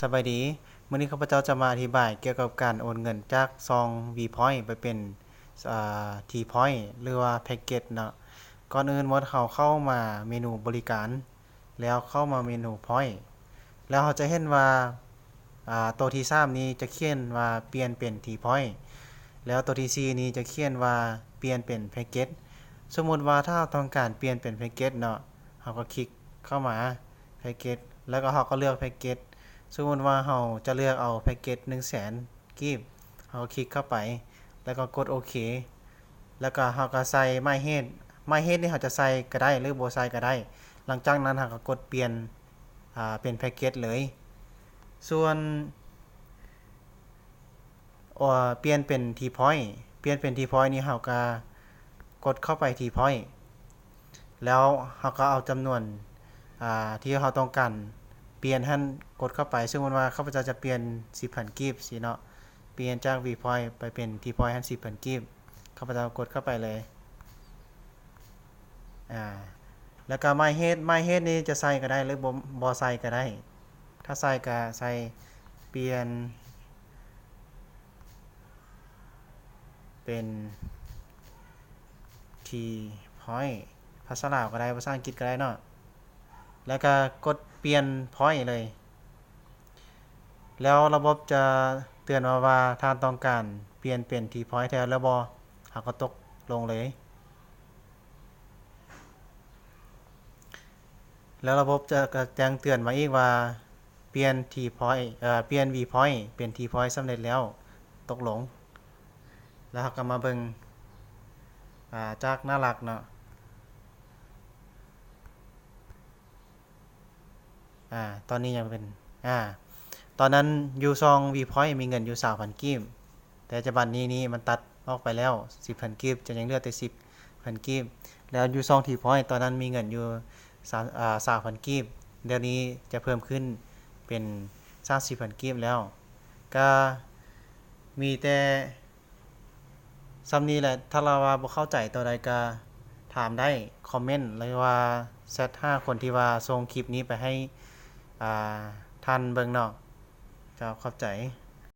ສະບາຍດີ, ມື້ນີ້ຂ້າພະເຈົ້າຈະມາອະທິບາຍກ່ຽວກັບການໂອນເງິນຈາກຊ່ອງ V Point ໄປເປັນ ອາ T Point ຫຼືວ່າ Packet ເນາະ. ກ່ອນອື່ນໝົດເຮົາເຂົ້າມາເມນູບໍລິການ ແລ້ວເຂົ້າມາເມນູ Point ແລ້ວເຮົາຈະເຫັນວ່າ ອາ ໂຕທີສາມນີ້ຈະຂຽນວ່າປ່ຽນເປັນ T Point ແລ້ວໂຕທີສີ່ນີ້ຈະຂຽນວ່າປ່ຽນເປັນ Packet. ສົມມຸດວ່າຖ້າເຮົາຕ້ອງການປ່ຽນເປັນ Packet ເນາະ ເຮົາກໍຄລິກເຂົ້າມາ Packet ແລ້ວກໍເຮົາກໍເລືອກ Packet. ສົມມຸດວ່າເຮົາຈະເລືອກເອົາ Packet ໜຶ່ງແສນກີບ ເຮົາກໍຄລິກເຂົ້າໄປ ແລ້ວກໍກົດໂອເຄ ແລ້ວກໍເຮົາກໍໃສ່ໝາຍເຫດ, ໝາຍເຫດນີ້ເຮົາຈະໃສ່ກໍໄດ້ຫຼືບໍ່ໃສ່ກໍໄດ້. ຫຼັງຈາກນັ້ນເຮົາກໍກົດປ່ຽນ ອາ ເປັນ Packet ເລີຍ. ສ່ວນ ອາ ປ່ຽນເປັນ T Point ປ່ຽນເປັນ T Point ນີ້ເຮົາກໍກົດເຂົ້າໄປ T Point ແລ້ວເຮົາກໍເອົາຈຳນວນ ອາ ທີ່ເຮົາຕ້ອງການປ່ຽນຫັ້ນກົດເຂົ້າໄປ. ສົມມຸດວ່າຂ້າພະເຈົ້າຈະປ່ຽນສິບພັນກີບຊີ້ເນາະ, ປ່ຽນຈາກ V Point ໄປເປັນ T Point ຫັ້ນສິບພັນກີບ, ຂ້າພະເຈົ້າກົດເຂົ້າໄປເລີຍ. ອາ ແລ້ວກໍໝາຍເຫດ, ໝາຍເຫດນີ້ຈະໃສ່ກໍໄດ້ ຫຼືບໍ່ ບໍ່ໃສ່ກໍໄດ້. ຖ້າໃສ່ກໍໃສ່ປ່ຽນເປັນ T Point ພາສາລາວກໍໄດ້ ພາສາອັງກິດກໍໄດ້ເນາະ, ແລ້ວກໍກົດປ່ຽນ Point ເລີຍ. ແລ້ວລະບົບຈະເຕືອນມາວ່າ ທ່ານຕ້ອງການປ່ຽນເປັນ T Point ແທ້ຫຼືບໍ່? ເຮົາກໍຕົກລົງເລີຍ. ແລ້ວລະບົບຈະ ກໍແຈ້ງເຕືອນມາອີກວ່າ ປ່ຽນ T Point ເອີ ປ່ຽນ V Point ເປັນ T Point ສຳເລັດແລ້ວ, ຕົກລົງ. ແລ້ວເຮົາກໍມາເບິ່ງ ອາ ຈາກໜ້າຫຼັກເນາະ. ອາ ຕອນນີ້ຍັງເປັນ ອາ ຕອນນັ້ນຢູ່ຊ່ອງ V Point ມີເງິນຢູ່ຊາວພັນກີບ, ແຕ່ປັດຈຸບັນນີ້ນີ້ມັນຕັດອອກໄປແລ້ວສິບພັນກີບ, ຈະຍັງເຫຼືອແຕ່ສິບພັນກີບ. ແລ້ວຢູ່ຊ່ອງ T Point ຕອນນັ້ນມີເງິນຢູ່ ສາມ ອາ ຊາວພັນກີບ, ດຽວນີ້ຈະເພີ່ມຂຶ້ນເປັນສາມສິບພັນກີບແລ້ວ. ກະມີແຕ່ ສ່ຳນີ້ແຫຼະ, ຖ້າວ່າບໍ່ເຂົ້າໃຈໂຕໃດກໍຖາມໄດ້, ຄອມເມັນ ຫຼືວ່າແຊັດຫາຄົນທີ່ວ່າສົ່ງຄລິບນີ້ໄປໃຫ້ ອາ ທ່ານເບິ່ງເນາະ. ເຈົ້າ ຂອບໃຈ.